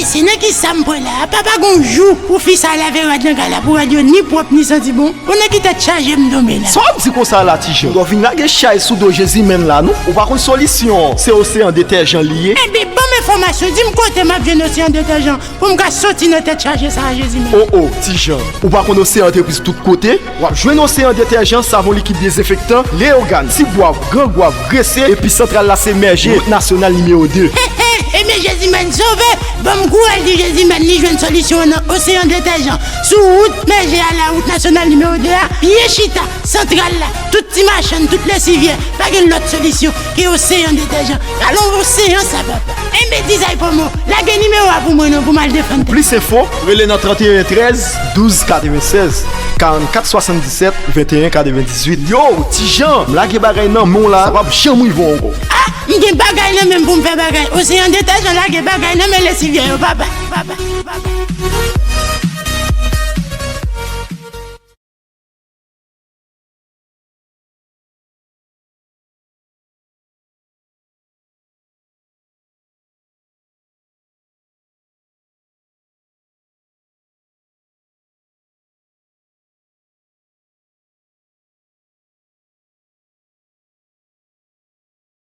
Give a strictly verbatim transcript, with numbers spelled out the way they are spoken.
Se nan ki sa m pran la a? Papa, gon jou pou fi sa lave rad nan kay la, pou rad yo ni pwòp ni santi bon. Ou nan ki tèt chaje m tonbe la? Sa w ap di konsa la, Ti Jan? Ou vin lage chay sou do Jezimèn la, non? Ou pa konn solisyon an, se Oseyan Detèjan li ye? Enben, ban m enfòmasyon, di m kote m ap jwenn Oseyan Detèjan pou m ka soti nan tèt chaje sa a, Jezimèn. O, o, Ti Jan, ou pa konn Oseyan te plis tout kote? W ap jwenn Oseyan Detèjan, savon likid dezenfektan, Leyogàn, Ti Gwav, Gran Gwav, Grese, epi santral la se Mèje, wout nasyonal nimewo de. He, he, ebyen Jezimèn sove, ban m kouraj di Jezimèn li jwenn solisyon an nan Oseyan Detèjan, sou wout Mèje a la, wout nasyonal nimewo de a, byen chita, santral la, tout ti machann, tout lesivyè, pa gen lòt solisyon ke Oseyan Detèjan. Alon Oseyan sa, papa. Enben, Dizay Pòmò, lage nimewo a pou mwen non, pou m al defann tèt. Pou plis enfo, rele nan trannteyen trèz, douz katrevennsèz, karannkat swasanndisèt, venteyen katrevendizuit. Yo, Ti Jan, m lage bagay nan men w la, sa p ap janm rive w ankò. Ah, m gen bagay nan men m pou m fè bagay. Oseyan Detèjan lage bagay nan men lesivyè yo, papa, papa, papa.